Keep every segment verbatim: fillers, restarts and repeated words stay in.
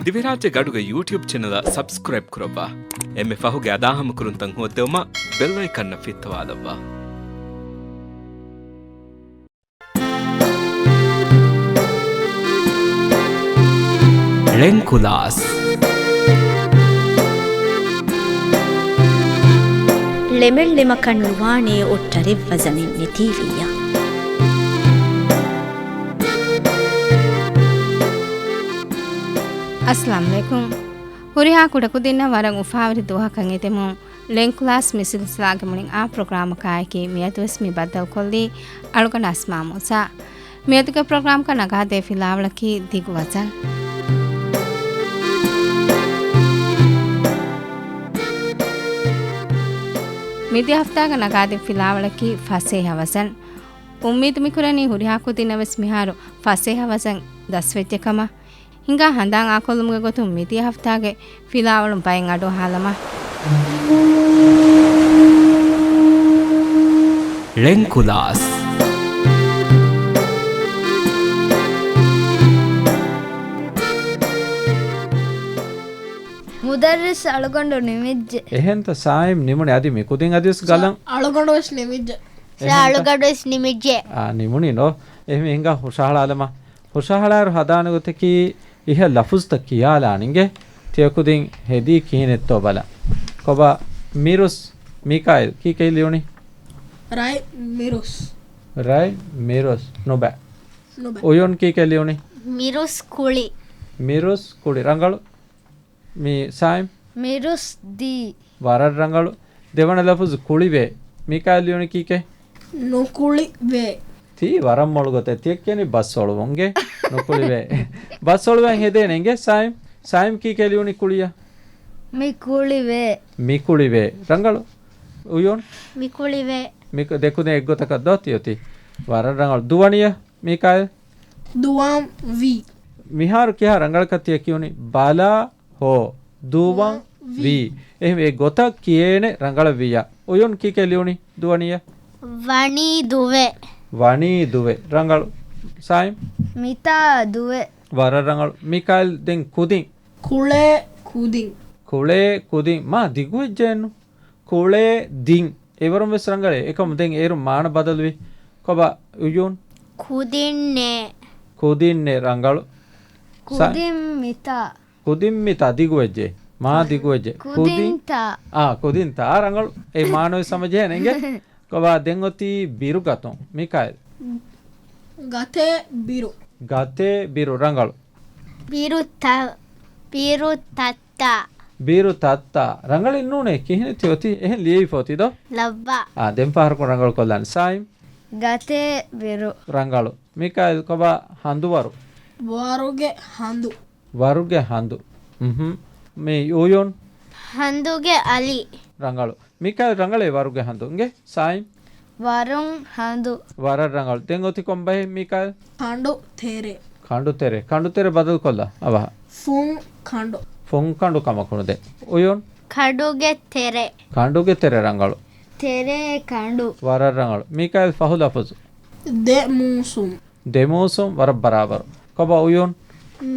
ދިވެހިރާއްޖެ ގަޑުގެ ޔޫޓިއުބް ޗެނަލަށް ސަބްސްކްރައިބް ކުރައްވާ. އެންމެ ފަހުގެ އަދާހަމަކުރުންތައް ހޯއްދެވުމަށް ބެލް އައިކަންއަށް ފިއްތަވާލައްވާ. ޅެންކުލާސް. ޅެމެއް ޅެމަކަށް ނުވާނޭ އޮއްޓަރެއް ވަޒަނެއް ނެތީވިއްޔާ. އައްސަލާމު ޢަލައިކުމް. ހުރިހާ ކުޑަކުދިންނަށް ވަރަށް އުފާވެރި ދުވަހަކަށް އެދެމުން، ޅެންކުލާސް މި ސިލްސިލާގެ މުޅިން އާ ޕްރޮގްރާމަކާއެކީ މިއަދުވެސް މި ބައްދަލުކޮށްލީ އަޅުގަނޑު އަސްމާ މޫސާ. މިއަދުގެ ޕްރޮގްރާމަކަށް ނަގާދޭ ފިލާވަޅަކީ ދިގު ވަޒަން. މިދިޔަ ހަފްތާގަ ނަގާދިން ފިލާވަޅަކީ ފަސޭހަ ވަޒަން. އުއްމީދު މިކުރަނީ ހުރިހާ ކުދިންނަށް ވެސް މިހާރު ފަސޭހަ ވަޒަން ދަސްވެއްޖެ ކަމަށް. ހިނގާ ހަނދާން އާކޮށްލުމުގެ ގޮތުން މިދިޔަ ހަފްތާގެ ފިލާވަޅުން ބައެއް އަޑުއަހާލަމާ. ޅެންކުލާސް. މުދައްރިސް އަޅުގަނޑު ނިމިއްޖެ. އެހެންތަ ސާއިމް ނިމުނެ އަދި މި ކުދިން އަދިވެސް ގަލަން. އަޅުގަނޑު ވެސް ނިމިއްޖެ. ސާ އެހެންތަ؟ އަޅުގަނޑު ވެސް ނިމިއްޖެ. އާ، ނިމުނީ ނޯ. އެހެން ހިނގާ ހުށަހަޅާލަމާ. ހުށަހަޅާއިރު ހަދާނެ ގޮތަކީ އިހަށް ލަފުޒުތައް ކިޔާލާނެ އިނގޭ. ތިޔަ ކުދިން ހެދީ ކިހިނެއްތޯ ބަލަން. ކޮބާ މިރުސް، މީކާއިލް ކީކޭ ލިޔުނީ؟ ރަތް މިރުސް. ރަތް މިރުސް. ނުބަ. ނުބަ. އުޔުން ކީކޭ ލިޔުނީ؟ މިރުސް ކުޅި. މިރުސް ކުޅި. ރަނގަޅު. މި ސާއިމް؟ މިރުސް ދީ. ވަރަށް ރަނގަޅު. ދެވަނަ ލަފުޒު ކުޅިވޭ. މީކާއިލް ލިޔުނީ ކީކޭ؟ ނުކުޅިވޭ. ތީ ވަރަށް މޮޅު ގޮތެއް. ތިޔަ ކިޔަނީ ބަސް އޮޅުވުން އިނގޭ. ނުކުޅިވޭ. ބަސް އޮޅުވަން ހެދޭނެ އިނގޭ ސާއިމް. ސާއިމް ކީކޭ ލިޔުނީ ކުޅިއަށް؟ މި ކުޅިވޭ. މި ކުޅިވޭ. ރަނގަޅު. އުޔުން؟ މި ކުޅިވޭ. މި ކު-، ދެކުދިން އެއްގޮތަކަށް ދޯ ތިއޮތީ. ވަރަށް ރަނގަޅު. ދުވަނިއަށް މީކާއިލް؟ ދުވަން ވީ. މިހާރު ކިހާ ރަނގަޅަކަށް ތިޔަ ކިޔުނީ؟ ބަލާ ހޯ. ދުވަން ވީ. ވީ. އެހެން އެ ގޮތަށް ކިޔޭނެ ރަނގަޅަށް ވިއްޔާ. އުޔުން ކީކޭ ލިޔުނީ ދުވަނީއަށް؟ ވަނީ ދުވެ. ވަނީ ދުވެ. ރަނގަޅު. ސާއިމް؟ މިތާ ދުވެ. ވަރަށް ރަނގަޅު. މީކާއިލް ދެން ކުދިން. ކުޅޭ ކުދިން. ކުޅޭ ކުދިން. މާ ދިގުވެއްޖެއެއްނު. ކުޅޭ ދިން. އެވަރުން ވެސް ރަނގަޅޭ. އެކަމު ދެން އޭރު މާނަ ބަދަލުވި. ކޮބާ އުޔުން؟ ކުދިންނޭ. ކުދިންނޭ. ރަނގަޅު. ސާ-، ކުދިން މިތާ. ކުދިން މިތާ ދިގުވެއްޖެ. މާ ދިގުވެއްޖެ. ކުދިން. ކުދިންތާ. އާ، ކުދިންތާ. އާ، ރަނގަޅު. އެ މާނަވެސް ހަމަޖެހޭނެ އިނގޭ. ކޮބާ ދެން އޮތީ ބިރު ގަތުން. މިކާއިލް. ގަތޭ ބިރު. ގަތޭ ބިރު. ރަނގަޅު. ބިރު ތަ-، ބިރު ތައް ތާ. ބިރު ތައްތާ. ރަނގަޅެއް ނޫނޭ. ކިހިނެއް ތި އޮތީ؟ އެހެން ލިޔެވިފަ އޮތީ ދޯ؟ ލައްބާ. އާ، ދެން ފަހަރަކުން ރަނގަޅު ކޮށްލާނެ. ސާއިމް؟ ގަތޭ ބިރު. ރަނގަޅު. މީކާއިލް ކޮބާ ހަނދުވަރު؟ ވަރުގެ ހަނދު. ވަރުގެ ހަނދު. އުހު. މި އުޔުން؟ ހަނދުގެ އަލި. ރަނގަޅު. މީކާއިލް ރަނގަޅޭ ވަރުގެ ހަނދު. އިނގޭ ސާއިމް. ވަރުން ހަނދު. ވަރަށް ރަނގަޅު. ދެން އޮތި ކޮން ބަހެއް މީކާއިލް؟ ކަނޑު ތެރެ. ކަނޑު ތެރެ. ކަނޑު ތެރެ ބަދަލު ކޮށްލާ. އަވަހަށް. ފުން ކަނޑު. ފުން ކަނޑު ކަމަކު ނުދޭ. އުޔުން؟ ކަނޑުގެ ތެރެ. ކަނޑުގެ ތެރެ ރަނގަޅު. ތެރޭ ކަނޑު. ވަރަށް ރަނގަޅު. މީކާއިލް ފަހު ލަފުޒު. ދެ މޫސުން. ދެ މޫސުން ވަރަށް ބަރާބަރު. ކޮބާ އުޔުން؟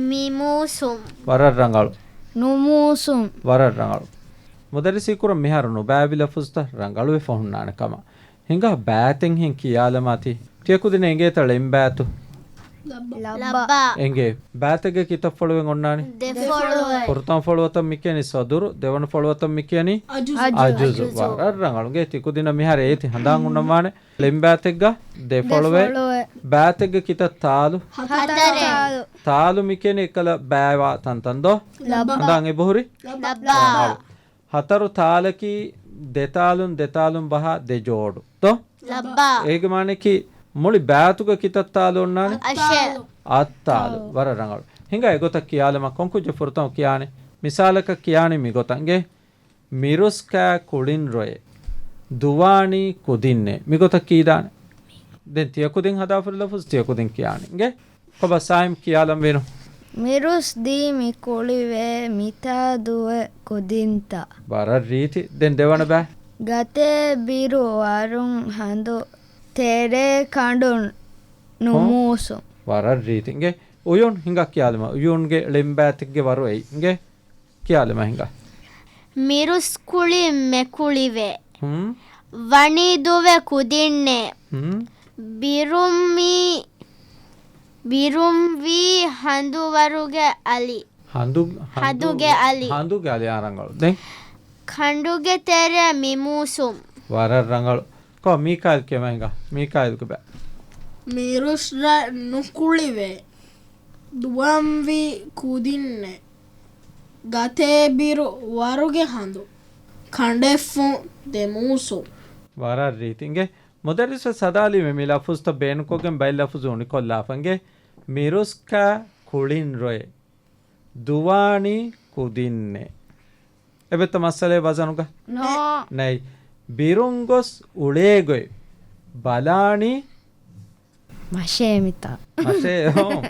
މި މޫސުން. ވަރަށް ރަނގަޅު. ނު މޫސުން. ވަރަށް ރަނގަޅު. މުދައްރިސީ ކުރަން މިހާރު ނުބައިވި ލަފުޒުތައް ރަނގަޅުވެފަ ހުންނާނެ ކަމަށް. ހިނގާ ބައިތެއްހެން ކިޔާލަމާތި. ތިޔަ ކުދިން އެނގޭތަ ޅެން ބައިތު؟ ލައްބާ. އެނގޭ. ބައިތެއްގެ ކިތައް ފޮޅުވެން އޮންނާނެ؟ ދެ ފޮޅުވެ. ފުރަތަމަ ފޮޅުވަތަށް މި ކިޔަނީ ސަދުރު، ދެވަނަ ފޮޅުވަތަށް މި ކިޔަނީ އަޖުޒު. އަޖުޒު. އަޖުޒު. ވަރަށް ރަނގަޅު. އިނގޭ ތި ކުދިންނަށް މިހާރު އޭތި ހަނދާން އޮންނަންވާނެ. ޅެން ބައިތެއްގަ ދެ ދެ ފޮޅުވެ. ފޮޅުވެ. ބައިތެއްގެ ކިތައް ތާލު؟ ހަތަރެއް. ތާލު މި ކިޔަނީ އެއްކަލަ ބައިވާ ތަންތަން ދޯ؟ ލައްބާ. ހަނދާން އެބަހުރި؟ ލައްބާ. ރަނގަޅު. ހަތަރު ތާލަކީ ދެތާލުން ދެތާލުން ބަހާ ދެ ޖޯޑު. ތޯ؟ ލައްބާ. އޭގެ މާނައަކީ މުޅި ބައިތުގަ ކިތައް ތާލު އޮންނާނެ؟ އަށެއް. އަށް ތާލު. ތާލު. ވަރަށް ރަނގަޅު. ހިނގާ އެގޮތަށް ކިޔާލަމާ ކޮންކުއްޖެއް ފުރަތަމަ ކިޔާނެ؟ މިސާލަކަށް ކިޔާނީ މިގޮތަށް އިނގޭ. މިރުސް ކާ ކުޅިން ރޮއެ. ދުވާނީ ކުދިންނޭ. މިގޮތަށް ކީދާނެ؟ ދެން ތިޔަ ކުދިން ހަދާފަރި ލަފުޒު ތިޔަ ކުދިން ކިޔާނެ. އިނގޭ؟ ކޮބާ ސާއިމް ކިޔާލަން ވީނު؟ މިރުސް ދީ މި ކުޅިވޭ މިތާ ދުވެ ކުދިންތައް. ވަރަށް ރީތި. ދެން ދެވަނަ ބައި. ގަތޭ ބިރު ވަރުން ހަނދު ތެރޭ ކަނޑު ނުމޫސު. ވަރަށް ރީތި. އިނގޭ؟ އުޔޫން ހިނގާ ކިޔާލަމާ. އުޔޫންގެ ޅެންބާތެއްގެ ވަރު އެއީ. އިނގޭ ކިޔާލަމާ ހިނގާ. މިރުސްކުޅި މެކުޅިވޭ. ހުން. ވަނީ ދުވެ ކުދިންނޭ. ހުން. ބިރުމީ، ބިރުންވީ ހަނދުވަރުގެ އަލި. ހަނދު-، ހަނދު-، ހަނދުގެ އަލި. ހަނދުގެ އަލި އާ ރަނގަޅު. ދެން؟ ކަނޑުގެ ތެރެ މިމޫސުން. ވަރަށް ރަނގަޅު. ކޮ މީކާއިލް ކިޔަމަ ހިނގާ. މީކާއިލްގެ ބައި. މިރުސް ރަށް ނުކުޅިވޭ. ދުވަންވީ ކުދިންނެ. ގަތޭ ބިރު ވަރުގެ ހަނދު. ކަނޑެއްފުން ދެމޫސުން. ވަރަށް ރީތި. އިނގޭ މުދައްރިސް ސަދާލީމެ މި ލަފުޒުތައް ބޭނުންކޮށްގެން ބައެއް ލަފުޒު އުނިކޮށްލާފަ. އިނގޭ މިރުސްކާ ކުޅިން ރޮއެ. ދުވާނީ ކުދިންނެ. އެބެތަ މައްސަލައެއް ވަޒަނުގަ؟ ނޯ. ނެތް. ބިރުން ގޮސް އުޅޭގޮތް ބަލާނީ. މަށޭ މިތާ. މަށޭ، އޯ.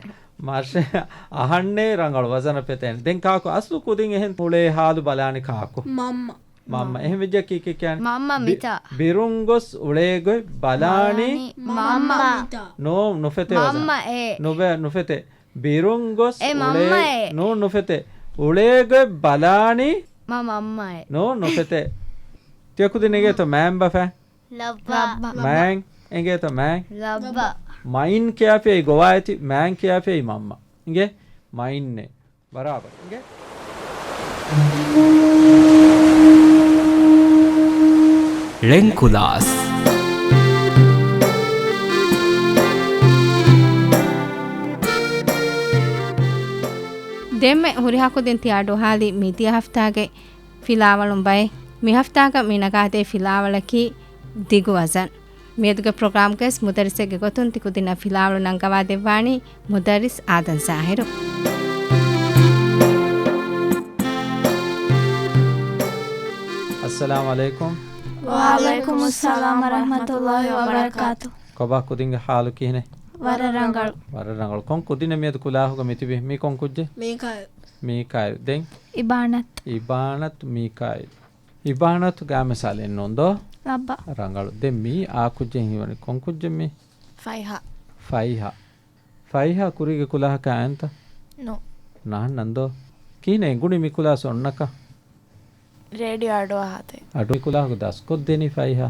މަށޭ އަހަންނޭ ރަނގަޅު ވަޒަނަށް ފެތޭނެ. ދެން ކާކު އަސްލު ކުދިން އެހެން އުޅޭ ހާލު ބަލާނީ ކާކު؟ މަންމަ. މަންމަ. މަންމަ. އެހެން ވެއްޖެ ކީކޭ ކިޔާނީ؟ މަންމަ ބި-، މިތާ. ބިރުން ގޮސް އުޅޭގޮތް ބަލާނީ. ބަލާނީ މަންމަ. މަންމަ. ނޯ، ނުފެތޭ ވަޒަން. މަންމަ އޭ. ނުބެ-، ނުފެތޭ. ބިރުން ގޮސް އޭ އުޅޭ-، މަންމައޭ. ނޫން ނުފެތޭ. އުޅޭގޮތް ބަލާނީ. މަ-، މަންމައޭ. ނޫން ނުފެތޭ. ތިޔަ ކުދިން އެނގޭތޯ މަންމަ ބަފަ؟ ލައްބަ. މަން އެނގޭތޯ މަން؟ ލައްބަ. މައިން ކިޔާފިއްޔާ ގޮވާ އެތި، މަން ކިޔާފިއްޔާ މަންމަ. އިނގޭ؟ މައިންނޭ. ބަރާބަރު. އިނގޭ؟ ޅެން ކުލާސް. ދެންމެ ހުރިހާ ކުދިން ތިޔަ އަޑުއަހާލީ މިދިޔަ ހަފްތާގެ ފިލާވަޅުން ބައެއް. މި ހަފްތާގަ މި ނަގާދޭ ފިލާވަޅަކީ ދިގު ވަޒަން. މިއަދުގެ ޕްރޮގްރާމްގައި މުދައްރިސެއްގެ ގޮތުން ތި ކުދިންނަށް ފިލާވަޅު ނަންގަވާދެއްވާނީ މުދައްރިސް އާދަން ޒާހިރު. އައްސަލާމު ޢަލައިކުމް. ވަޢަލައިކުމުއްސަލާމް ވަރަޙްމަތުﷲި ވަބަރަކާތު. ކޮބާ ކުދިންގެ ޙާލު ކިހިނެއް؟ ވަރަށް ރަނގަޅު. ވަރަށް ރަނގަޅު. ކޮން ކުދިންނެއް މިއަދު ކުލާހުގަ މިތިބީ؟ މީ ކޮން ކުއްޖެއް؟ މީކާއިލް. މީކާއިލް. ދެން؟ އިބާނަތް. އިބާނަތް މީކާއިލް. އިބާނަތު ގާމިސާލެއް ނޫން ދޯ؟ ލައްބަ. ރަނގަޅު. ދެން މީ އާ ކުއްޖެއް ހީވަނީ ކޮން ކުއްޖެއް މީ؟ ފައިހާ. ފައިހާ. ފައިހާ ކުރީގެ ކުލާހަކަށް އައިންތަ؟ ނޯ. ނާންނަން ދޯ؟ ކިހިނެއް އެނގުނީ މި ކުލާސް އޮންނަކަށް؟ ރޭޑިއޯ އަޑުއަހާތެ. އަޑު މި ކުލާހުގަ ދަސްކޮށްދޭނީ ފައިހާ.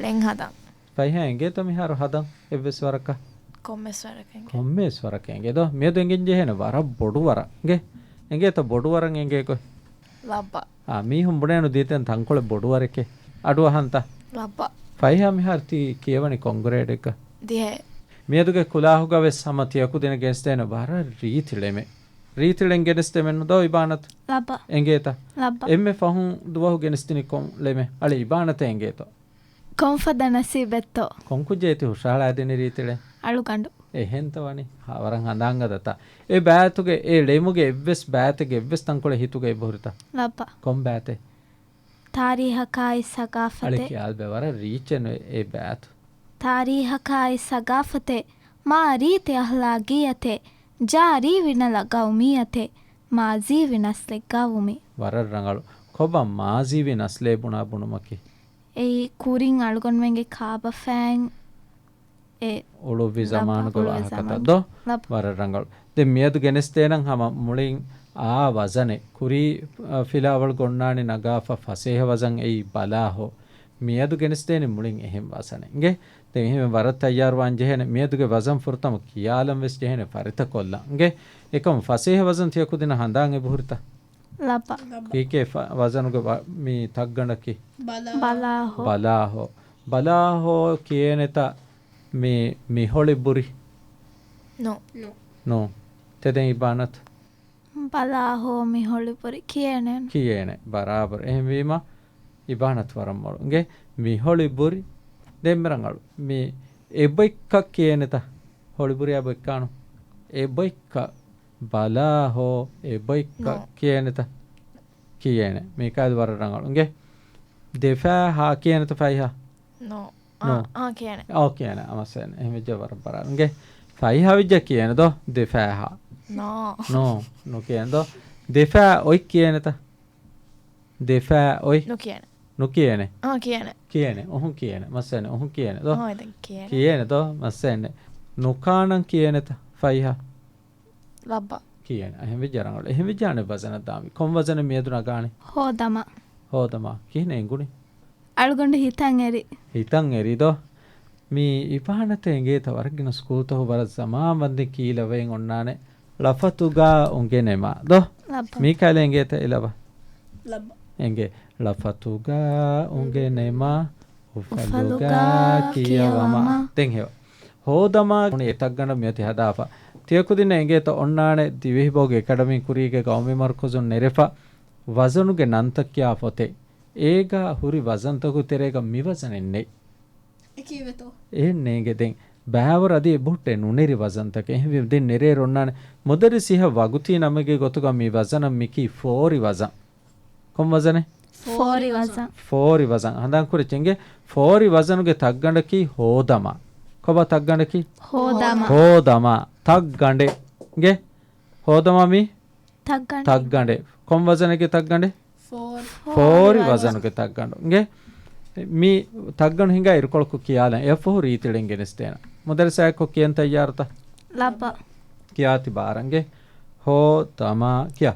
ޅެން ހަދަން. ފައިހާ އެނގޭތަ މިހާރު ހަދަން އެއްވެސް ވަރަކަށް؟ ކޮންމެސް ވަރަކަށް އެނގޭ. ކޮންމެސް ވަރަކަށް އެނގޭ ދޯ؟ މިއަދު އެނގެން ޖެހޭނެ ވަރަށް ބޮޑު ވަރަށް. އެނގޭ؟ އެނގޭތަ ބޮޑު ވަރަށް އެނގޭ ގޮތް؟ ލައްބަ. އާ، މީހުން ބުނޭނު ދީތެން ތަންކޮޅެއް ބޮޑު ވަރެކޭ. އަޑު އަހަންތަ؟ ލައްބަ. ފައިހާ މިހާރު ތީ ކިޔަވަނީ ކޮން ގްރޭޑެއްގަ؟ ދިހައެއް. މިއަދުގެ ކުލާހުގަ ވެސް ހަމަ ތިޔަ ކުދިންނަށް ގެނެސްދޭނެ ވަރަށް ރީތި ޅެމެއް. ރީތި ޅެން ގެނެސްދެމެއްނު ދޯ އިބާނަތު؟ ލައްބަ. އެނގޭތަ؟ ލައްބަ. އެންމެ ފަހުން ދުވަހު ގެނެސްދިނީ ކޮން ޅެމެއް؟ އަޅެ އިބާނަތަށް އެނގޭތޯ؟ ކޮންފަދަ ނަސީބެއްތޯ؟ ކޮން ކުއްޖެއް ތި ހުށަހަޅާދިނީ ރީތި ޅެން؟ އަޅުގަނޑު. އެހެންތަ ވަނީ؟ ހާ، ވަރަށް ހަނދާން ގަދަތަ. އެ ބާތުގެ، އެ ޅެމުގެ އެއްވެސް ބާތެއްގެ އެއްވެސް ތަންކޮޅެއް ހިތުގަ އެބަހުރިތަ؟ ލައްބަ. ކޮން ބާތެއް؟ ތާރީހަކާއި ސަގާފަތެއް. އަޅެ ކިޔާލަބަ ވަރަށް ރީއްޗެއް ނު އެ ބާތު. ތާރީހަކާއި ސަގާފަތެއް، މާ ރީތި އަހްލާގީއަތެއް، ޖާރީވި ނަލަ ގައުމީއަތެއް، މާޒީވި ނަސްލެއްގަ ވުމި. ވަރަށް ރަނގަޅު. ކޮބާ މާޒީވި ނަސްލޭ ބުނާ ބުނުމަކީ؟ އެއީ ކުރިން އަޅުގަނޑުމެންގެ ކާބަފައިން އެ އުޅުއްވި ޒަމާނުގެ ވާހަކަތައް ދޯ؟ ވަރަށް ރަނގަޅު. ދެން މިއަދު ގެނެސްދޭނަން ހަމަ މުޅިން އާ ވަޒަނެއް. ކުރީ، އަ، ފިލާވަޅުގަ އޮންނާނީ ނަގާފަ ފަސޭހަ ވަޒަން އެއީ ބަލާހޯ. މިއަދު ގެނެސްދޭނީ މުޅިން އެހެން ވަޒަނެއް. އިނގޭ؟ ދެން އެހެން ވަރަށް ތައްޔާރުވާން ޖެހޭނެ. މިއަދުގެ ވަޒަން ފުރަތަމަ ކިޔާލަން ވެސް ޖެހޭނެ ފަރިތަކޮށްލަން. އިނގޭ؟ އެކަމު ފަސޭހަ ވަޒަން ތިޔަ ކުދިންނަށް ހަނދާން އެބަހުރިތަ؟ ލައްބަ. ކީކޭ ފަ-، ވަޒަނުގެ ވަ-، މި ތައްގަނޑަކީ؟ ބަލާ. ބަލާހޯ. ބަލާހޯ. ބަލާހޯ ކިޔޭނެތަ؟ މި، މިހޮޅި ބުރި. ނޯ. ނޯ. ތެދެން އިބާނަތު. ބަލާހޯ މިހޮޅި ބުރި ކިޔޭނެ. ކިޔޭނެ. ބަރާބަރު. އެހެންވީމަ އިބާނަތު ވަރަށް މޮޅު. އިނގޭ؟ މިހޮޅި ބުރި. ދެން މި ރަނގަޅު. މި އެބައިކަށް ކިޔޭނެތަ؟ ހޮޅި ބުރިއާ ބައިކާނު. އެބައިކަށް. ބަލާހޯ އެބައިކަށް ނޯ. ކިޔޭނެތަ؟ ކިޔޭނެ. މީކާއިލް ވަރަށް ރަނގަޅު. އިނގޭ؟ ދެފާ ހާ ކިޔޭނެތަ ފައިހާ؟ ނޯ. ނޯ. އާ، އާ، ކިޔޭނެ. އޯ، ކިޔޭނެ. އަމަސޭނެ. އެހެން ވެއްޖެ ވަރަށް ބަރާ. އިނގޭ؟ ފައިހާ ވެއްޖެ ކިޔޭނެ ދޯ؟ ދެފާ ހާ. ނޯ. ނޯ، ނުކިޔޭނެ ދޯ. ދެފާ އޮތް ކިޔޭނެތަ؟ ދެފާ އޮތް. ނުކިޔޭނެ. ނުކިޔޭނެ. އާ، ކިޔޭނެ. ކިޔޭނެ. އުހުން ކިޔޭނެ. މައްސައެއް ނެތް. އުހުން ކިޔޭނެ ދޯ؟ އާ، ދެން ކިޔޭނެ. ކިޔޭނެ ދޯ؟ މައްސައެއް ނެތް. ނުކާނަން ކިޔޭނެތަ ފައިހާ؟ ލައްބަ. ކިޔޭނެ. އެހެން ވެއްޖެ ރަނގަޅު. އެހެން ވެއްޖެ އަނެއް ވަޒަނަށް ދާންވީ. ކޮން ވަޒަނެއް މިއަދު ނަގާނީ؟ ހޯދަމާ. ހޯދަމާ. ކިހިނެއް އެނގުނީ؟ އަޅުގަނޑު ހިތަށް އެރި. ހިތަށް އެރި ދޯ؟ މި އިބާނަތެއް އެނގޭތަ ވަރަށް ގިނަ ސްކޫލްތަކު ވަރަށް ޒަމާން ވަންދެން ކީލަވައި އޮންނާނެ. ޅަފަތުގާ އުނގެނެމާ. ދޯ؟ ލައްބަ. މީކާއިލް އެނގޭތަ އެ ލަބަ؟ ލައްބަ. އެނގޭ. ޅަފަތުގާ އުނގެނެމާ. އުފަލުގާ އުފަލުގާ ކިޔަވަމާ. ކިޔަވަމާ. ދެން ހެޔޮ. ހޯދަމާ އެތައްގަނޑަށް މިއޮތީ ހަދާފަ. ތިޔަކުދިންނަށް އެނގޭތަ އޮންނާނެ ދިވެހިބަހުގެ އެކަޑަމީ ކުރީގެ ގައުމީ މަރުކަޒުން ނެރެފަ ވަޒަނުގެ ނަންތައް ކިޔާ ފޮތެއް. އޭގާ ހުރި ވަޒަންތަކުގެ ތެރޭގަ މި ވަޒަނެއް ނެތް. އެކީވެތޯ؟ އެހެން ނޭނގެ ދެން. ބައިވަރު އަދި އެބަހުއްޓޭ ނުނެރި ވަޒަންތަކެއް. އެހެންވީމަ ދެން ނެރޭ އޮންނާނެ. މުދައްރިސް އިހަށް ވަގުތީ ނަމެއްގެ ގޮތުގަ މި ވަޒަނަށް މިކީ ފޯރި ވަޒަން. ކޮން ވަޒަނެއް؟ ފޯރި ވަޒަން. ފޯރި ވަޒަން. ހަނދާންކުރެއްޗެ އިނގޭ. ފޯރި ވަޒަނުގެ ތައްގަނޑަކީ ހޯދަމާ. ކޮބާ ތައްގަނޑަކީ؟ ހޯދަމާ. ހޯދަމާ. ތައްގަނޑެއް. އިނގޭ. ހޯދަމާ މީ؟ ތައްގަނޑެއް. ތައްގަނޑެއް. ކޮން ވަޒަނެއްގެ ތައްގަނޑެއް؟ ފޯރި. ފޯރި ފޯރި ވަޒަން. ވަޒަނުގެ ތައްގަނޑު. އިނގޭ. މި ތައްގަނޑު ހިނގާ އިރުކޮޅަކު ކިޔާލަން. އެއަށްފަހު ރީތިޅެން ގެނެސްދޭނަން. މުދައްރިސާއެއްކޮށް ކިޔަން ތައްޔާރުތަ؟ ލައްބަ. ކިޔާތި ބާރަނގެ. ހޯދަމާ. ކިޔާ.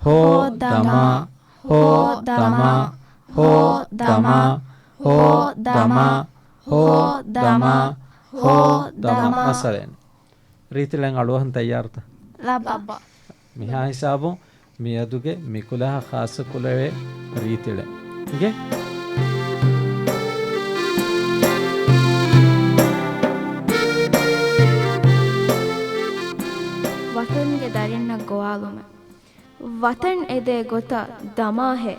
ހޯދަމާ. ހޯދަމާ. ހޯދަމާ. ހޯދަމާ. ހޯދަމާ. ހޯދަމާ. މައްސަލައެއް. ރީތިޅެން އަޅުވަހަން ތައްޔާރުތަ؟ ލައްބަ. މިހާ ހިސާބުން މިއަދުގެ މިކުލަހަށް ޚާއްޞަ ކުލަވޭ ރީތިޅެއް. އިނގޭ؟ ވަތަންގެ ދަރިންނަށް ގޮވާލުމެއް. ވަތަން އެދޭ ގޮތަށް ދަމާހެ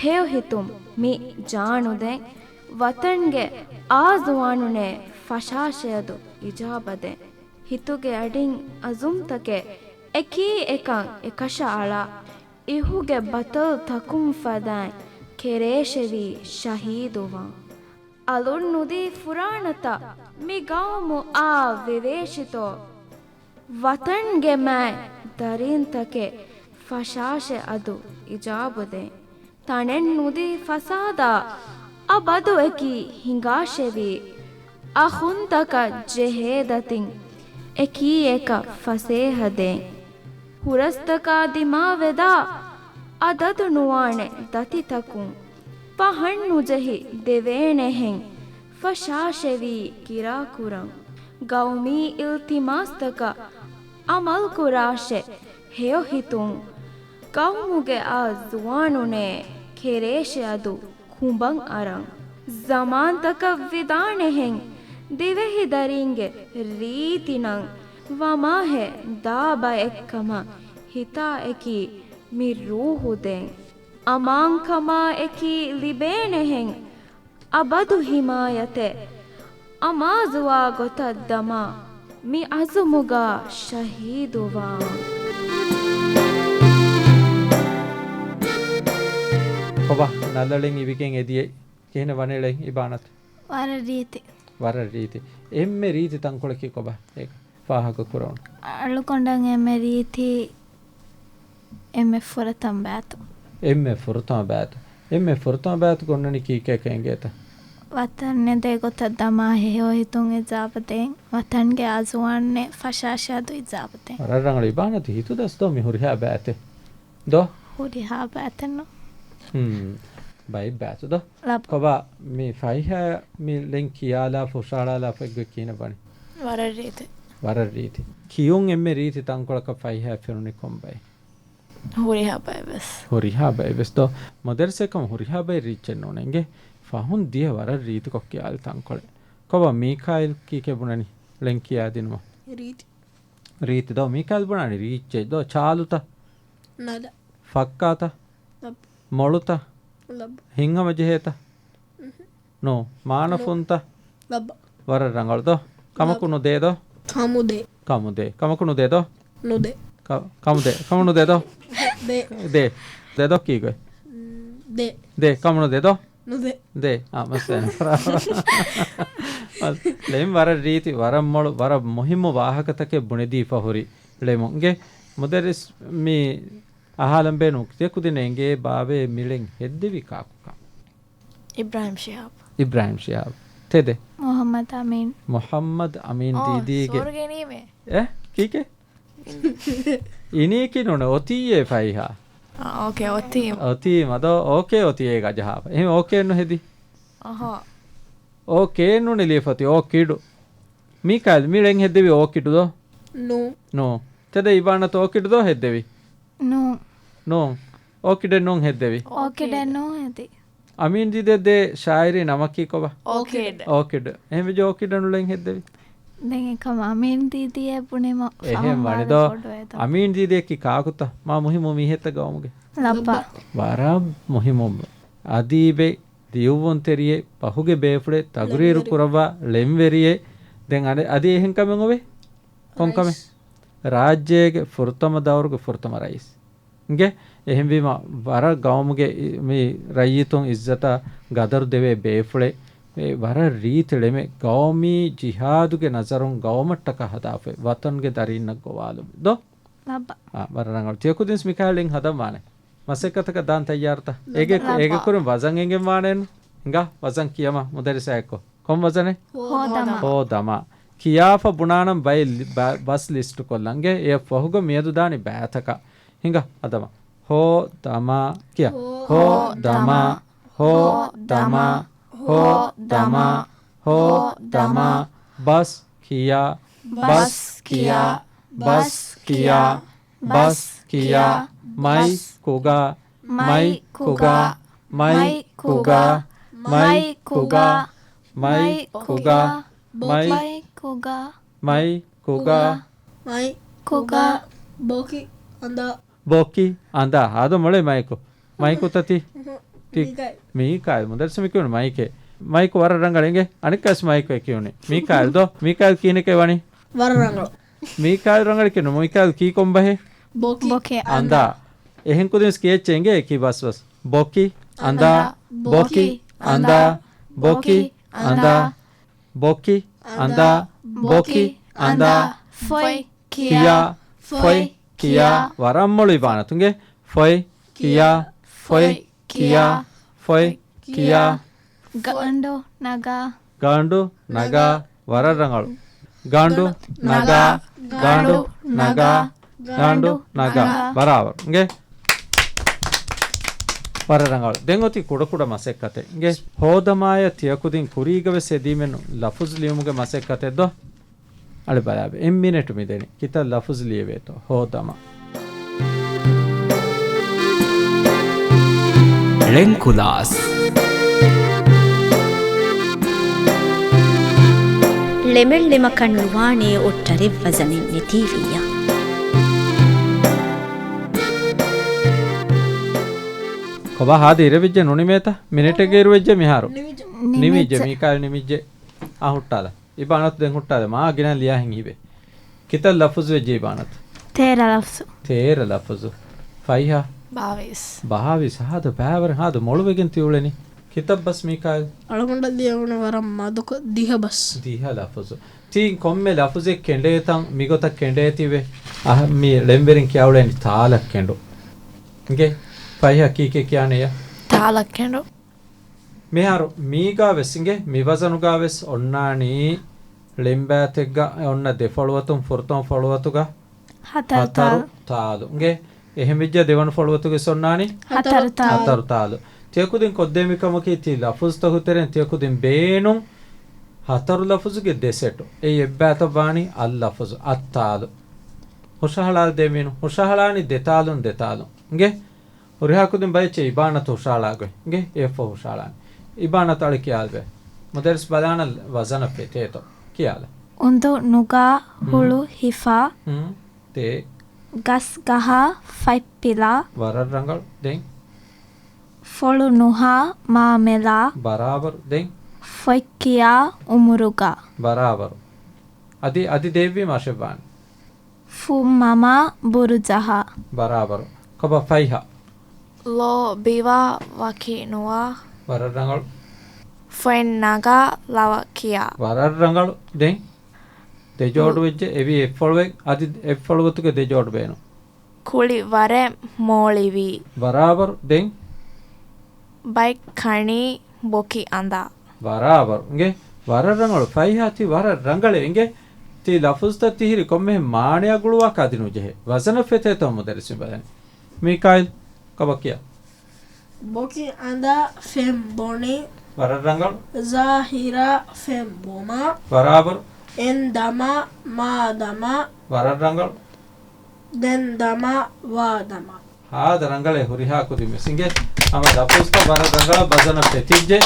ހެޔޮ ހިތުން މި ޖާނުދޭން. ވަތަންގެ އާޒުވާނުނޭ ފަށާށެއަދު އިޖާބަދޭން. ހިތުގެ އަޑިން އަޒުމްތަކެއް އެކީ އެކަން އެކަށައަޅާ. އިހުގެ ބަތަލް ތަކުން ފަދައިން ކެރޭށެވީ ޝަހީދުވާން. އަލުން ނުދީ ފުރާނަތައް މި ގައުމު އާ ވެވޭށިތޯ. ވަތަންގެ މާތް ދަރީންތަކެއް ފަށާށެ އަދު އިޖާބުދޭން. ތަނެއް ނުދީ ފަސާދާ އަބަދު އެކީ ހިނގާށެވީ. އަޚުންތަކަށް ޖެހޭ ދަތިން އެކީ އެކަށް ފަސޭހަދޭން. ހުރަސްތަކާ ދިމާވެދާ އަދަދު ނުވާނެ ދަތިތަކުން. ފަހަން ނުޖެހި ދެވޭނެހެން ފަށާށެވީ ކިރާކުރަން. ގައުމީ އިލްތިމާސްތަކަށް އަމަލްކުރާށެ ހެޔޮ ހިތުން. ގައުމުގެ އާ ޒުވާނުނޭ ކެރޭށެއަދު ކުނބަން އަރަން. ޒަމާންތަކަށް ވިދާނެހެން ދިވެހި ދަރީންގެ ރީތި ނަން ވަމާހެ ދާ ބައެއްކަމަށް ހިތާ އެކީ މި ރޫހުދޭން. އަމާންކަމާ އެކީ ލިބޭނެހެން އަބަދު ހިމާޔަތެއް. އަމާޒުވާ ގޮތަށް ދަމާ މި އަޒުމުގަ ޝަހީދުވާން. ކޮބާ ނަލަޅެން އިވިގެން އެދިޔައީ؟ ކިހިނެއް ވަނީ ޅެން އިބާނަތު؟ ވަރަށް ރީތި. ވަރަށް ރީތި. އެންމެ ރީތި ތަންކޮޅަކީ ކޮބާ؟ އޭ ފާހަގަ ކުރަވަން. އަޅުގަނޑަށް އެންމެ ރީތި އެންމެ ފުރަތަމަ ބައިތު. އެންމެ ފުރަތަމަ ބައިތު. އެންމެ ފުރަތަމަ ބައިތު ގޮންނަނީ ކީކޭކަ އެނގޭތަ؟ ވަތަން އެދޭ ގޮތަށް ދަމާ ހެޔޮ ހިތުން އިޖާބަ ދޭން. ވަތަންގެ އާޒުވާންނެ ފަށާށެއަދު އިޖާބަ ދޭން. ވަރަށް ރަނގަޅު އިބާނަތު ހިތުދަސް ދޯ މި ހުރިހާ ބައިތެއް. ދޯ؟ ހުރިހާ ބައިތެއްނު. ހުން. ބައެއް ބައިތު ދޯ؟ ލަބް. ކޮބާ މި ފަހިހާ މި ޅެން ކިޔާލާފަ ހުށަހަޅާލާފަ އެއްގޮތް ކިހިނެއް ވަނީ؟ ވަރަށް ރީތި. ވަރަށް ރީތި. ކިޔުން އެންމެ ރީތި ތަންކޮޅަކަށް ފަހިހާ ފެނުނީ ކޮން ބައެއް؟ ހުރިހާ ބައެއް ވެސް. ހުރިހާ ބައެއް ވެސް ދޯ؟ މުދައްރިސެއް ކަމަށް ހުރިހާ ބައެއް ރީއްޗެއް ނޫނޭ. އިނގޭ ފަހުން ދިޔަ ވަރަށް ރީތިކޮށް ކިޔާލި ތަންކޮޅެއް. ކޮބާ މީކާއިލް ކީކޭ ބުނަނީ؟ ޅެން ކިޔާދިނުމަށް. ރީތި. ރީތި ދޯ؟ މީކާއިލް ބުނާނީ ރީއްޗެއް ދޯ؟ ޗާލުތަ؟ ނަލަ. ފައްކާތަ؟ ލަބް. މޮޅުތަ؟ ލަބް. ހިތްހަމަޖެހޭތަ؟ ނޫ. މާނަފުންތަ؟ ލަބް. ވަރަށް ރަނގަޅު ދޯ؟ ކަމަކު ނުދޭ ދޯ؟ ކަމުދޭ. ކަމުދޭ. ކަމަކު ނުދޭ ދޯ؟ ނުދޭ. ކަ-، ކަމުދޭ. ކަމު ނުދޭ ދޯ؟ ދޭ. ދޭ. ދޭ ދޯ ކީގޮތް؟ ދޭ. ދޭ. ކަމު ނުދޭ ދޯ؟ ނުދޭ. ދޭ. އާ، މައްސަލަ. ޅެން ވަރަށް ރީތި، ވަރަށް މޮޅު، ވަރަށް މުހިއްމު ވާހަކަތަކެއް ބުނެދީފަ ހުރި ޅެމުން. އިނގޭ މުދައްރިސް މި އަހާލަން ބޭނުން ތިޔަ ކުދިންނަށް އެނގޭ ބާވޭ މި ޅެން ހެއްދެވީ ކާކުކަން؟ އިބްރާހިމް ޝިހާބް. އިބްރާހިމް ޝިހާބް. ތެދެއް؟ މުހައްމަދު އަމީން. މުހައްމަދު އަމީން އޯ، ދީދީގެ. ސުވަރުގެ ނީމޭ. އެ؟ ކީކޭ؟ އިނީކީ ނޫނޭ، އޮތީއޭ ފައިހާ. އާ، އޯކޭ، އޮތީމަ. އޮތީމަ ދޯ، އޯކޭ އޮތީ އޭގަ ޖަހާފަ. އެހެން އޯކޭ ނުހެދި. އަހާ. އޯކޭ ނޫނޭ ލިޔެފަ އޮތީ، އޯކިޑު. މީކާއިލް، މި ޅެން ހެއްދެވީ އޯކިޑު ދޯ؟ ނޫން. ނޫން. ތެދެއް އިބާނަތު އޯކިޑު ދޯ ހެއްދެވީ؟ ނޫން. ނޫން. އޯކިޑެއް ނޫން ހެއްދެވީ. އޯކިޑެއް ނޫން ހެދި. އަމީން ދީދީ ދޭ ޝާއިރީ ނަމަކީ ކޮބާ؟ އޯކިޑް. އޯކިޑް. އެހެންވެއްޖެ އޯކިޑަށް ނޫން ޅެން ހެއްދެވީ. ދެން އެކަމަ އަމީން ދީދީއޭ ބުނީމަ އެހެން ފަހުން ވަނިދޯ. ވާދަ ކޮޑުވޭތޯ. އަމީން ދީދީއަކީ ކާކުތަ؟ މާ މުހިއްމު މީހެއްތަ ގައުމުގެ؟ ލައްބަ. ވަރަށް މުހިއްމު. އަދީބެއް، ލިޔުއްވުންތެރިއެއް، ފަހުގެ ބޭފުޅެއް، ތަގުރީރު ކުރައްވާ ޅެންވެރިއެއް. ދެން އަދި، އަދި އެހެން ކަމެއް އޮވޭ؟ ކޮން ކަމެއް؟ ރައީސް. ރާއްޖޭގެ ފުރަތަމަ ދައުރުގެ ފުރަތަމަ ރައީސް. އިނގޭ، އެހެންވީމަ ވަރަށް ގައުމުގެ މި ރައްޔިތުން އިއްޒަތާ ގަދަރު ދެވޭ ބޭފުޅެއް، އެ ވަރަށް ރީތި ޅެމެއް، ގައުމީ ޖިހާދުގެ ނަޒަރުން ގައުމަށްޓަކާ ހަދާފައި، ވަތަންގެ ދަރީންނަށް ގޮވާލުމެއް ދޯ؟ ލައްބަ. އާ، ވަރަށް ރަނގަޅު. ތިޔަކުދިންސް މިކާއިލް ހަދަން ވާނެ. މަސައްކަތަކަށް ދާން ތައްޔާރުތަ؟ އޭގެ، ލައްބަ. އޭގެ ކުރިން ވަޒަން އެނގެން ވާނެއްނު. ހިނގާ، ވަޒަން ކިޔަމަ މުދައްރިސާއެއްކޮށް. ކޮން ވަޒަނެއް؟ ހޯދަމާ. ހޯދަމާ. ކިޔާފަ ބުނާނަން ބައެއް ލި-، ބަ-، ބަސް ލިސްޓު ކޮށްލަން. އިނގޭ، އެއަށް ފަހުގަ މިއަދު ދާނީ ބައިތަކަށް. ހިނގާ، ހަދަމާ. ހޯދަމާ. ކިޔާ. ހޯދަމާ. ހޯދަމާ. ހޯދަމާ. ހޯދަމާ. ހޯދަމާ. ބަސް ކިޔާ. ބަސް ކިޔާ. ބަސް ކިޔާ. ބަސް ކިޔާ. ބަސް ކިޔާ. މައިކުގަ. މައިކުގަ. މައިކުގަ. މައިކުގަ. މައިކުގަ. މައިކުގަ. މައިކުގަ. މައިކުގަ. ބޮކި އަނދާ. ބޮކި އަނދާ. ހާދަ މޮޅޭ މައިކު. މައިކުތަ ތި؟ ތި. މީކާއިލް. މީކާއިލް. މުދައްރިސަށް މި ކިޔުނު މައިކޭ. މައިކު ވަރަށް ރަނގަޅު އިނގޭ. އަނެއްކާވެސް މައިކު އޭ ކިޔުނީ. މީކާއިލް ދޯ؟ މީކާއިލް ކިހިނެކޭ ވަނީ؟ ވަރަށް ރަނގަޅު. މީކާއިލް ރަނގަޅު ކިޔުނު. މީކާއިލް ކީ ކޮން ބަހެއް؟ ބޮކި. ބޮކި އަނދާ. އަނދާ. އެހެން ކުދިންސް ކިޔެއްޗޭ އިނގޭ އެކި ބަސް ބަސް. ބޮކި އަނދާ. ބޮކި އަނދާ. ބޮކި އަނދާ. ބޮކި އަނދާ. ބޮކި އަނދާ. ފޮތް ކިޔާ. ފޮތް ކިޔާ. ވަރަށް މޮޅު އިބާނަތު އިނގޭ. ފޮތް ކިޔާ. ފޮތް ކިޔާ. ފޮތް ކިޔާ. ގަނޑު ނަގާ. ގަނޑު ނަގާ. ވަރަށް ރަނގަޅު. ގަނޑު ނަގާ. ގަނޑު ނަގާ. ގަނޑު ނަގާ. ބަރާބަރު. އިނގޭ. ވަރަށް ރަނގަޅު. ދެން އޮތީ ކުޑަކުޑަ މަސައްކަތެއް. އިނގޭ. ހޯދަމާޔަށް ތިޔަކުދިން ކުރީގަވެސް ހެދީމެއްނު ލަފުޒު ލިޔުމުގެ މަސައްކަތެއް ދޯ؟ އަޅެ ބަލާބެ. އެއް މިނެޓު މިދެނީ. ކިތައް ލަފުޒު ލިޔެވޭތޯ؟ ހޯދަމާ. ޅެންކުލާސް. ޅެމެއް ޅެމަކަށް ނުވާނޭ އޮށްޓަރެއް ވަޒަނެއް ނެތީވިއްޔާ. ކޮބާ ހާދަ އިރެއް ވެއްޖެ ނުނިމޭތަ؟ މިނެޓެއްގަ އިރު ވެއްޖެ މިހާރު. ނިމިއްޖެ. ނިމިއްޖެ. މީކާއިލް ނިމިއްޖެ. އާ ހުއްޓާލަ. އިބާނަތު ދެން ހުއްޓާލެ. މާ ގިނަ ލިޔާހެން ހިބެ. ކިތައް ލަފުޒު ވެއްޖެ އިބާނަތު؟ ތޭރަ ލަފުޒު. ތޭރަ ލަފުޒު. ފައިހާ؟ ބާވީސް. ބާވީސް. ހާދަ ބައިވަރެއް ހާދަ މޮޅުވެގެން ތިއުޅެނީ. ކިތައް ބަސް މީކާއިލް؟ އަޅުގަނޑަށް ލިޔެވުނު ވަރަށް މަދުކޮށް ދިހަ ބަސް. ދިހަ ލަފުޒު. ތީ ކޮންމެ ލަފުޒެއް ކެނޑޭތަން މިގޮތަށް ކެނޑޭތީވެ. އަހަ، މި ޅެންވެރިން ކިޔާ އުޅެނީ ތާލަ ކެނޑު. އިނގޭ؟ ފައިހާ ކީކޭ ކިޔާނެޔާ؟ ތާލަ ކެނޑު. މިހާރު މީގާވެސް އިނގޭ، މި ވަޒަނުގާވެސް އޮންނާނީ ޅެންބާތެއްގަ އޮންނަ ދެ ފޮޅުވަތުން ފުރަތަމަ ފޮޅުވަތުގަ ހަތަރު ހަތަރު ތާލު. ތާލު. އިނގޭ، އެހެންވެއްޖެ ދެވަނަ ފޮޅުވަތުގެސް އޮންނާނީ ހަތަރު ތާލު. ހަތަރު ތާލު. ތިޔަކުދިން ކޮށްދޭ މިކަމަކީ ތި ލަފުޒުތަކު ތެރެއިން ތިޔަކުދިން ބޭނުން ހަތަރު ލަފުޒުގެ ދެ ސެޓު. އެއީ އެއްބާތައް ވާނީ އަށް ލަފުޒު، އަށް ތާލު. ހުށަހަޅާލަދޭ މީނު. ހުށަހަޅާނީ ދެ ތާލުން ދެ ތާލުން. އިނގޭ؟ ހުރިހާ ކުދިން ބައެއްޗެއް އިބާނަތު ހުށަހަޅާ ގޮތް. އިނގޭ؟ އެއަށްފަހު ހުށަހަޅާނެ. އިބާނަތު އަޅެ ކިޔާލަބެ. މުދައްރިސް ބަލާނަން ވަޒަނަށް ފެތޭތޯ. ކިޔާލަ. އުނދު ނުގާ ހުޅު ހިފާ. ހުން. ތޭ. ގަސް ގަހާ ފަތްޕިލާ. ވަރަށް ރަނގަޅު. ދެން. ފޮޅު ނުހާ މާމެލާ. ބަރާބަރު. ދެން. ފޮތް ކިޔާ އުމުރުގަ. ބަރާބަރު. އަދި، އަދި ދޭއްވީމަ އަށެއްވާނެ. ފުއް މަމާ ބުރު ޖަހާ. ބަރާބަރު. ކޮބާ ފައިހާ؟ ލޯ ބިވާ ވަކި ނުވާ. ވަރަށް ރަނގަޅު. ފޮތް ނަގާ ލަވަ ކިޔާ. ވަރަށް ރަނގަޅު. ދެން ދެ ޖޯޑު ވެއްޖެ. އެވީ އެއްފޮޅުވެ-، އަދި އެއްފޮޅުވަތުގެ ދެ ޖޯޑު ބޭނުން. ކުޅި ވަރެއް މޯޅިވީ. ބަރާބަރު. ދެން. ބައެއް ކަނީ ބޮކި އަނދާ. ބަރާބަރު. އިނގޭ؟ ވަރަށް ރަނގަޅު. ފައިހާ ތި ވަރަށް ރަނގަޅޭ. އިނގޭ؟ ތި ލަފުޒުތައް ތިހިރި ކޮންމެހެން މާނަޔާ ގުޅުވާ ކަދި ނުޖެހޭ. ވަޒަނަށް ފެތޭތޯ މުދައްރިސް މި ބަލަނީ. މީކާއިލް، ކަބަ ކިޔާ. ބޮކި އަނދާ ފެން ބޮނި. ވަރަށް ރަނގަޅު. ޒާހިރާ ފެން ބޮމާ. ބަރާބަރު. އެން ދަމާ، މާ ދަމާ. ވަރަށް ރަނގަޅު. ދެން ދަމާ، ވާ ދަމާ. ހާދަ ރަނގަޅޭ ހުރިހާ ކުދިން ވެސް އިނގޭ. ހަމަ ލަފުޒުތައް ވަރަށް ރަނގަޅަށް ވަޒަނަށް ފެތިއްޖެ.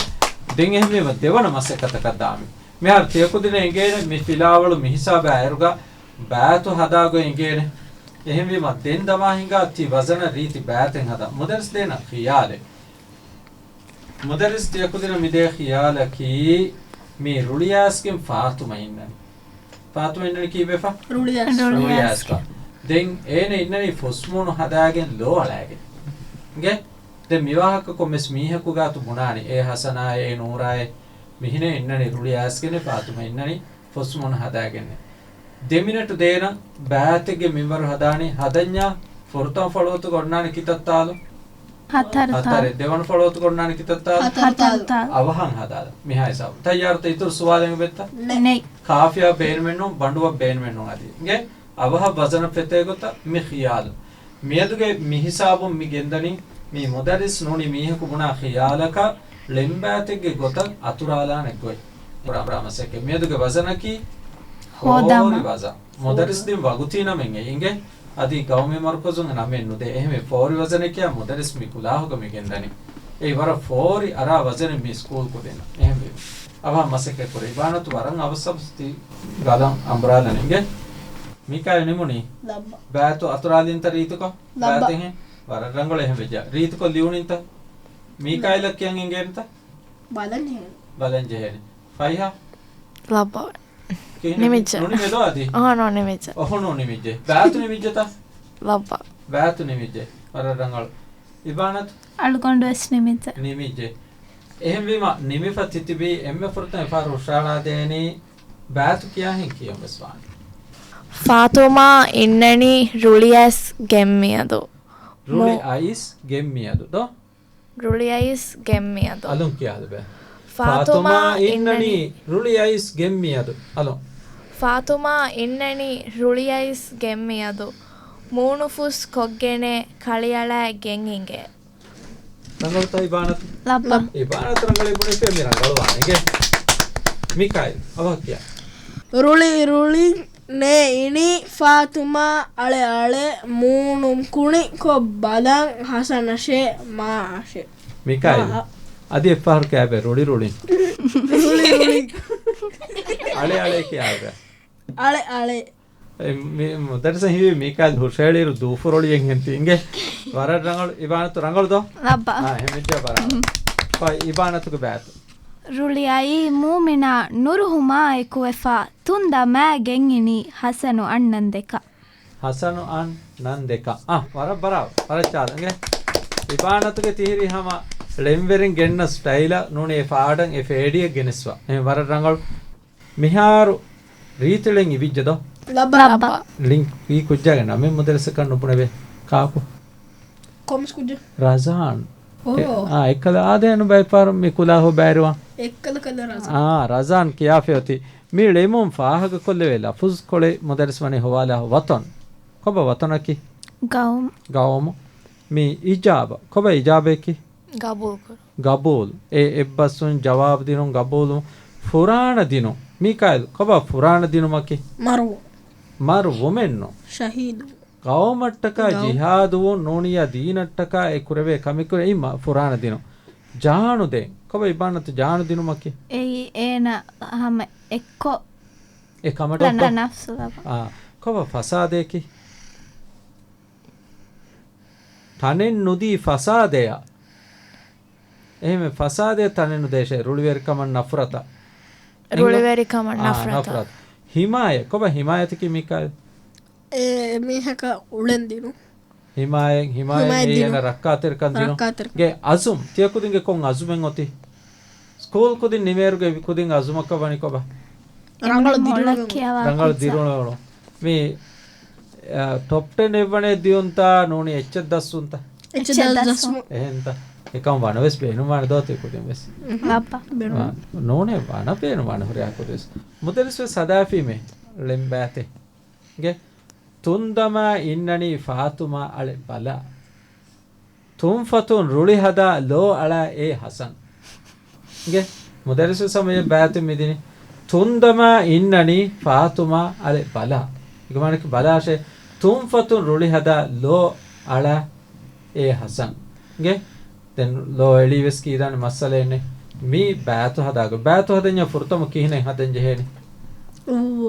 ދެން އެހެންވީމަ ދެވަނަ މަސައްކަތަކަށް ދާންވީ. މިހާރު ތިޔަކުދިންނަށް އެނގޭނެ މި ފިލާވަޅު މި ހިސާބާ އޭރުގަ ބާތު ހަދާގޮތް އެނގޭނެ. އެހެންވީމަ ދެން ދަމާ ހިނގާ ތި ވަޒަނަށް ރީތި ބާތެއް ހަދާ. މުދައްރިސް ދޭނަ ޚިޔާލެއް. މުދައްރިސް ތިޔަކުދިންނަށް މިދޭ ޚިޔާލަކީ މި ރުޅިއައިސްގެން ފާތުމަ އިންނަނީ. ފާތުމަ އިންނަނީ ކީއްވެފަ؟ ރުޅިއައިސް. ރުޅިއައިސް. ރުޅިއައިސްފަ. ދެން އޭނަ އިންނަނީ ފުސްމޫނު ހަދާގެން ލޯ އަޅައިގެން. އިނގޭ؟ ދެން މިވާހަކަ ކޮންމެސް މީހަކު ގާތު ބުނާނީ އޭ ހަސަނާއޭ ނޫރާއޭ މިހިނޭ އިންނަނީ ރުޅިއައިސްގެން ފާތުމަ އިންނަނީ ފުސްމޫނު ހަދާގެންނޭ. ދެ މިނެޓު ދޭނަން ބާތެއްގެ މިންވަރު ހަދާނީ. ހަދަންޏާ ފުރަތަމަ ފަޅުވަތުގަ އޮންނާނެ ކިތައް ތާލު؟ ހަތަރު ތާލު. ހަތަރެއް. ދެވަނަ ފަޅުވަތުގަ އޮންނާނެ ކިތައް ތާލު؟ ހަތަރު ތާލު. އަވަހަށް ހަދާލަ. މިހާ ހިސާބު. ތައްޔާރުތަ އިތުރު ސުވާލެއް އެބައޮތްތަ؟ ނެތް. ކާފިޔާ ބޭނުމެއްނު، ބަނޑުއަށް ބޭނުމެއްނު އަދި. އިނގޭ؟ އަވަހަށް ވަޒަނަށް ފެތޭ ގޮތަށް މި ޚިޔާލު. މިއަދުގެ މި ހިސާބުން މި ގެންދަނީ މި މުދައްރިސް ނޫނީ މީހަކު ބުނާ ޚިޔާލަކަށް ޅެންބާތެއްގެ ގޮތަށް އަތުރާލާނެ ގޮތް. ކުރާ މަސައްކަތް. މިއަދުގެ ވަޒަނަކީ ހޯދަމަ. ފޯރި ވަޒަން. މުދައްރިސް ދިން ވަގުތީ ނަމެއް އެ އިނގޭ. އަދި ގައުމީ މަރުކަޒުން ނަމެއް ނުދޭ. އެހެންވެ ފޯރި ވަޒަނެއް ކިޔާ މުދައްރިސް މި ކުލާހުގަ މި ގެންދަނީ. އެއީ ވަރަށް ފޯރި އަރާ ވަޒަނެއް މި ސްކޫލް ކުދިން. އެހެންވެ އަވަހަށް މަސައްކަތް ކުރޭ. އިބާނަތު ވަރަށް އަވަސް އަވަސް ތި ގަލަން އަނބުރާލަން އިނގޭ. މީކާއިލް ނިމުނީ؟ ލައްބަ. ބާތު އަތުރާލިންތަ ރީތިކޮށް؟ ލައްބަ. ބާތެހެން. ވަރަށް ރަނގަޅު އެހެން ވެއްޖާ. ރީތިކޮށް ލިޔުނިންތަ؟ މީކާއިލަށް ކިޔަން އިނގޭނެތަ؟ ބަލަން ޖެހޭނެ. ބަލަން ޖެހޭނެ. ފައިހާ؟ ލައްބަ. ކިހިނެއް؟ ނިމިއްޖެ. ނުނިމޭ ދޯ އަދި؟ އާ، ނޯ ނިމިއްޖެ. އޮހޮ ނޯ ނިމިއްޖެ. ބާތު ނިމިއްޖެތަ؟ ލައްބަ. ބާތު ނިމިއްޖެ. ވަރަށް ރަނގަޅު. އިބާނަތު؟ އަޅުގަނޑު ވެސް ނިމިއްޖެ. ނިމިއްޖެ. އެހެންވީމަ ނިމިފަ ތިތިބީ އެންމެ ފުރަތަމަ އެފަހަރު ހުށަހަޅާދޭނީ ބާތު ކިޔާހެން ކިޔަން ވެސް ވާނެ. ފާތުމާ އިންނަނީ ރުޅިއައިސް ގެންމިއަދު. ރުޅި މު- އައިސް ގެންމިއަދު ދޯ؟ ރުޅިއައިސް ގެންމިއަދު. އަލުން ކިޔާލަބަ. ފާތުމާ ފާތުމާ އިންނަނީ އިންނަނީ ރުޅިއައިސް ގެންމިއަދު. އަލުން. ފާތުމާ އިންނަނީ ރުޅިއައިސް ގެންމިއަދު. މޫނުފުސް ކޮށްގެނޭ ކަޅިއަޅާ ގެން އިނގޭ. ރަނގަޅުތަ އިބާނަތު؟ ލައްބަ. އިބާނަތު ރަނގަޅީ ބުނެފިޔާ މި ރަނގަޅުވާނެ އިނގޭ. މިކާއިލް، އަވަހަށް ކިޔާ. ރުޅި ރުޅިން ނޭ އިނީ ފާތުމާ އަޅެ އަޅެ މޫނުން ކުނި ކޮށް ބަލަން ހަސަނަށޭ މާއަށޭ. މިކާއިލް. މާ. އަދި އެއްފަހަރު ކިޔާބެ ރުޅި ރުޅިން. ރުޅި ރުޅިން. އަޅެ އަޅެ ކިޔާބެ. އަޅެ އަޅެ. އެ، މި، މުދައްރިސަށް ހީވީ މީކާއިލް ހުށަހެޅިއިރު ދޫފުރޮޅިއެއްހެން ތި އިނގޭ. ވަރަށް ރަނގަޅު އިބާނަތު ރަނގަޅު ދޯ؟ ލައްބަ. އާ، އެހެން ވެއްޖާ ބަރާބަރު. ހޮއި، އިބާނަތުގެ ބާތު. ރުޅިއައީ މޫމިނާ ނުރުހުމާއެކުވެފާ ތުންދަމާ ގެންއިނީ ހަސަނު އަންނަން ދެކަ. ހަސަނު އަންނަން ދެކަ. އާ، ވަރަށް ބަރާބަރު. ވަރަށް ޗާލަނގެ. އިބާނަތުގެ ތިހިރީ ހަމަ ޅެންވެރިން ގެންނަ ސްޓައިލަށް ނޫނީ އެ ފާޑަން އެ ފޭޑިއެއް ގެނެސްފަ. އެހެން ވަރަށް ރަނގަޅު. މިހާރު ރީތިޅެން އިވިއްޖެ ދޯ؟ ލައްބަ. ލައްބަ. ޅިން ވީ ކުއްޖާގެ ނަމެއް މުދައްރިސަކަށް ނުބުނެވޭ. ކާކު؟ ކޮމްސް ކުއްޖެއް. ރަޒާން. އޯ. އެ، އާ، އެއްކަލަ އާދޭނު ބައިފާރު މި ކުލާހު ބައިރުވާ. އެއްކަލަ ކަލަ ރަޒާން. އާ، ރަޒާން ކިޔާފި އޮތީ. މި ޅެމުން ފާހަގަކޮށްލެވޭ ލަފުޒު ކޮޅެއް މުދައްރިސް ވަނީ ހޮވާލާ ވަތަން. ކޮބާ ވަތަނަކީ؟ ގައުމު. ގައުމު. މި އިޖާބަ. ކޮބާ އިޖާބައަކީ؟ ގަބޫލު ކުރުން. ގަބޫލު. އެ އެއްބަސްވުން، ޖަވާބު ދިނުން، ގަބޫލު. ފުރާނަ ދިނުން. މީކާއިލް، ކޮބާ ފުރާނަ ދިނުމަކީ؟ މަރުވުން. މަރުވުމެއްނު. ޝަހީދު. ގައުމަށްޓަކާ ގައު- ޖިހާދުވުން ނޫނިއްޔާ ދީނަށްޓަކާ އެ ކުރެވޭ ކަމެއް ކުރެ އި މަ-، ފުރާނަ ދިނުން. ޖާނުދޭން. ކޮބާ އިބާނަތު ޖާނު ދިނުމަކީ؟ އެއީ އޭނަ ހަމަ އެއްކޮށް އެ ކަމަށް ނަ-، ނަ-، ނަފްސު ލަބަ. އާ، ކޮބާ ފަސާދައަކީ؟ ތަނެއް ނުދީ ފަސާދަޔަށް. އެހެންވެ، ފަސާދަޔަށް ތަނެއް ނުދޭށޭ، ރުޅިވެރިކަމަށް ނަފްރަތަށް. ރުޅިވެރިކަމަށް އާ، ނަފްރަތަށް. ނަފްރަތު. ހިމާޔަތް. ކޮބާ ހިމާޔަތަކީ މީކާއިލް؟ އެ، އެ މީހަކަށް އުޅެން ދިނުން. ހިމާޔަތް، ހިމާޔަތް ހިމާޔަތް އެ ދިނުން. އޭނަ ރައްކާތެރިކަން ދިނުން. ރައްކާތެރިކަން. ގެ އަޒުމް، ތިޔަ ކުދިންގެ ކޮން އަޒުމެއް އޮތީ؟ ސްކޫލް ކުދިން ނިމޭރުގެ ކުދިން އަޒުމަކަށް ވަނީ ކޮބާ؟ ރަނގަޅު ދިރިއުޅުމެއް. ރަނގަޅު ދިރިއުޅުމެއް. މި، އަ، ޓޮޕް ޓެން އެއްވަނޭ ދިޔުންތާ ނޫނީ އެއްޗެއް ދަސްވުންތަ؟ އެއްޗެއް ދަސްވުން. އެހެންތަ؟ އެކަން ވަނަ ވެސް ބޭނުންވާނެ ދޯ ތި ކުދިން ވެސް. ނޫނޭ ވަނަ ބޭނުންވާނެ ހުރިހާ ކުދިން ވެސް. މުދައްރިސް ވެސް ހަދާފީމޭ. ޅެންބާތެއް. ގެ ތުންދަމާ އިންނަނީ ފާތުމާ އަޅެ ބަލާ. ތުންފަތުން ރުޅި ހަދާ ލޯ އަޅާ އޭ ހަސަން. ގެ މުދައްރިސު ސަމަޔަށް ބާތު މިދިނި. ތުންދަމާ އިންނަނީ ފާތުމާ އަޅެ ބަލާ. އިގުމާނަކި ބަލާށޭ. ތުންފަތުން ރުޅި ހަދާ ލޯ އަޅާ އޭ ހަސަން. ގެ ދެން ލޯ އެޅީ ވެސް ކީދާނެ މައްސަލައެއް ނެތް. މީ ބާތު ހަދާގޮތް. ބާތު ހަދަންޏާ ފުރަތަމަ ކިހިނެއް ހަދަން ޖެހޭނެ؟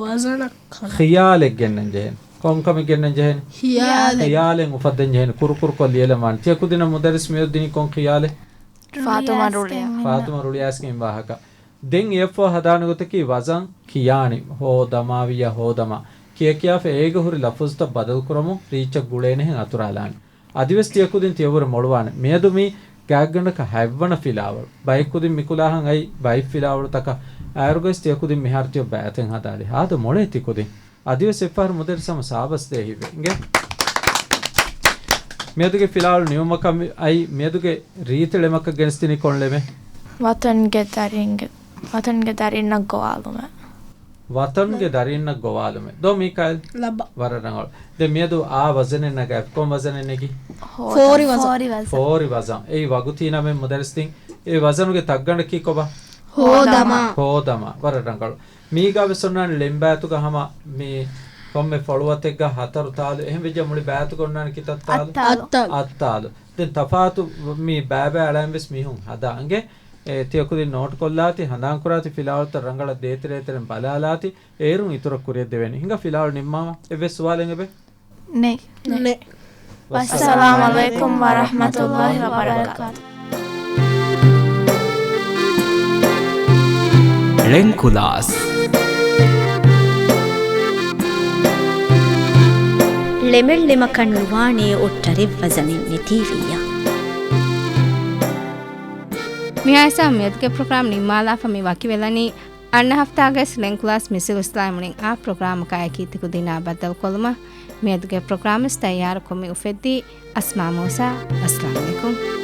ވަޒަނަށް ކަން. ޚިޔާލެއް ގެންނަން ޖެހޭނެ. ކޮން ކަމެއް ގެންނަން ޖެހޭނެ؟ ޚިޔާލެއް. ޚިޔާލެއް އުފައްދަން ޖެހޭނެ. ކުރުކުރުކޮށް ލިޔެލަން ވާނެ. ތިޔަ ކުދިންނަށް މުދައްރިސް މިއޮތް ދިނީ ކޮން ޚިޔާލެއް؟ ފާތުމަ ރުޅި. ފާތުމަ ރުޅި އައިސްގެން ވާހަކަ. ދެން އެއަށްފަހު ހަދާނެ ގޮތަކީ ވަޒަން ކިޔާނީ. ހޯ ދަމާވިއްޔާ ހޯދަމާ. ކިޔަ ކިޔާފަ އޭގަ ހުރި ލަފުޒުތައް ބަދަލުކުރަމުން ރީއްޗަށް ގުޅޭނެހެން އަތުރާލާނެ. އަދިވެސް ތިޔަ ކުދިން ތިޔަބުރެ މޮޅުވާނެ. މިއަދު މީ ގާތްގަނޑަކަށް ހަތްވަނަ ފިލާވަޅު. ބައެއް ކުދިން މިކުލާހަން އައި ބައެއް ފިލާވަޅުތަކަށް. އާއިރުގައިސް ތިޔަ ކުދިން މިހާރު ތިޔަ ބާތެއް ހަދާލި. ހާދަ މޮޅޭ ތި ކުދިން. އަދިވެސް އެއްފަހަރު މުދައްރިސް ހަމަ ސާބަސް ދޭ ހިތްވޭ. އިނގޭ. މިއަދުގެ ފިލާވަޅު ނިމުމަކަށް އައި މިއަދުގެ ރީތި ޅެމަކަށް ގެނެސްދިނީ ކޮން ޅެމެއް؟ ވަތަންގެ ދަރިންގެ، ވަތަންގެ ދަރިންނަށް ގޮވާލުމެއް. ވަތަންގެ ދަރިންނަށް ގޮވާލުމެއް. ދޯ މީކާއިލް؟ ލައްބަ. ވަރަށް ރަނގަޅު. ދެން މިއަދު އާ ވަޒަނެއް ނަގާފި. ކޮން ވަޒަނެއް ނެގީ؟ ހޯދަ. ފޯރި ވަޒަން. ފޯރި ވަޒަން. ފޯރި ވަޒަން. އެއީ ވަގުތީ ނަމެއް މުދައްރިސް ދިން. އެ ވަޒަނުގެ ތައްގަނޑަކީ ކޮބާ؟ ހޯދަމާ. ހޯދަމާ. ވަރަށް ރަނގަޅު. މީގާ ވެސް އޮންނާނެ ޅެންބާތުގަ ހަމަ މި ކޮންމެ ފޮޅުވަތެއްގަ ހަތަރު ތާލު. އެހެން ވެއްޖެ މުޅި ބާތުގަ އޮންނާނެ ކިތައް ތާލު؟ އަށް ތާލު. އަށް ތާލު. ދެން ތަފާތު މި ބައިބައި އަޅައިން ވެސް މީހުން ހަދާ އިނގޭ. އެ، ތިޔަ ކުދިން ނޯޓު ކޮށްލާތި، ހަނދާން ކުރާތި، ފިލާވަޅުތައް ރަނގަޅަށް ދޭތެރޭތެރެން ބަލާލާތި، އޭރުން އިތުރަށް ކުރިއަށް ދެވޭނެ. ހިނގާ ފިލާވަޅު ނިންމާމަ. އެއްވެސް ސުވާލެއް އެބެ؟ ނެތް. ނެތް. ވައްސަލާމް ޢަލައިކުމް ވަރަޙްމަތުﷲި ވަބަރަކާތު. ޅެންކުލާސް. ޅެމެއް ޅެމަކަށް ނުވާނޭ އޮއްޓަރެއް ވަޒަނެއް ނެތީވިއްޔާ. މިހާތަނަށް މިއަދުގެ ޕްރޮގްރާމް ނިންމާލާފަ މި ވަކިވެލަނީ. އަންނަ ހަފްތާގައި ޅެންކުލާސް މިސް އިސްލާމުނިން އާ ޕްރޮގްރާމަކާއެކީ ތިކުދިންނާ ބައްދަލުކޮށްލުމަށް. މިއަދުގެ ޕްރޮގްރާމްވެސް ތައްޔާރުކޮށް މި އުފެއްދީ. އަސްމާ މޫސާ، އައްސަލާމް ޢަލައިކުމް.